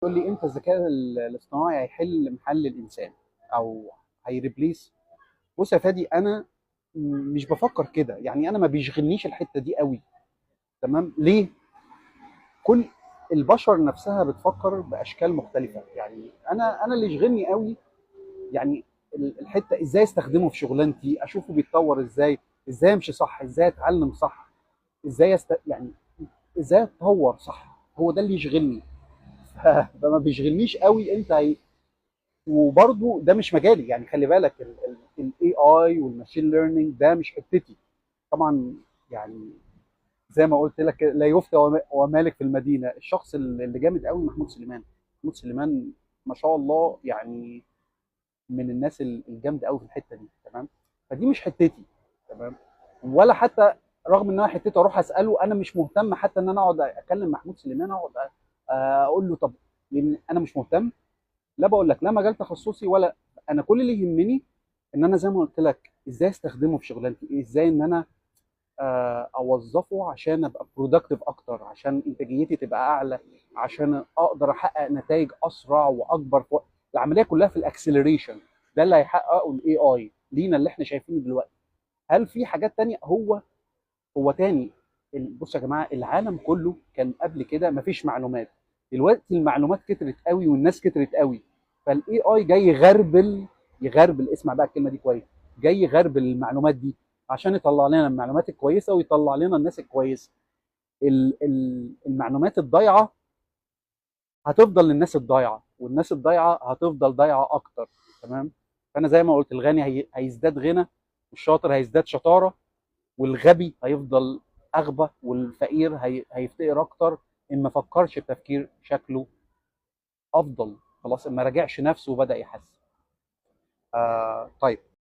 تقول لي امتى الذكاء الاصطناعي هيحل محل الانسان او هي replace؟ بص يا فادي، انا مش بفكر كده، يعني انا ما بيشغلنيش الحتة دي قوي. تمام؟ ليه؟ كل البشر نفسها بتفكر باشكال مختلفه. يعني انا اللي يشغلني قوي يعني الحتة ازاي استخدمه في شغلانتي، اشوفه بيتطور ازاي، ازاي امشي صح، ازاي اتعلم صح، ازاي يعني ازاي اتطور صح. هو ده اللي يشغلني. فما بيشغلنيش قوي انت وبرضو ده مش مجالي، يعني خلي بالك ال AI وال machine learning ده مش حتتي طبعا. يعني زي ما قلت لك، لا يفتى ومالك في المدينه. الشخص اللي جامد قوي محمود سليمان. محمود سليمان ما شاء الله، يعني من الناس الجامدة قوي في الحتة دي. تمام؟ فدي مش حتتي. تمام؟ ولا حتى رغم ان انا حتتي اروح اساله، انا مش مهتم حتى ان انا اقعد اكلم محمود سليمان، اقعد اقول له طب، لان انا مش مهتم. لا بقول لك لا مجال تخصصي ولا انا، كل اللي يهمني ان انا زي ما قلت لك ازاي استخدمه في شغلانتي، ازاي ان انا اوظفه عشان ابقى productive اكتر، عشان انتاجيتي تبقى اعلى، عشان اقدر احقق نتائج اسرع واكبر في وقت. العملية كلها في ال acceleration ده اللي هيحققه ال AI لينا اللي احنا شايفينه دلوقتي. هل في حاجات تانية؟ هو تاني، بصوا يا جماعه، العالم كله كان قبل كده مفيش معلومات، دلوقتي المعلومات كترت قوي والناس كترت قوي، فال AI جاي يغربل، يغربل، اسمع بقى الكلمة دي كويس، جاي يغربل المعلومات دي عشان يطلع لنا المعلومات الكويسة ويطلع لنا الناس الكويسة. المعلومات الضايعه هتفضل للناس الضايعه، والناس الضايعه هتفضل ضايعة اكتر. تمام؟ فانا زي ما قلت، الغني هيزداد غنى، والشاطر هيزداد شطارة، والغبي هيفضل اغبى، والفقير هيفتقر اكتر ان ما فكرش بتفكير شكله افضل. خلاص، ان ما راجعش نفسه وبدا يحسن. طيب.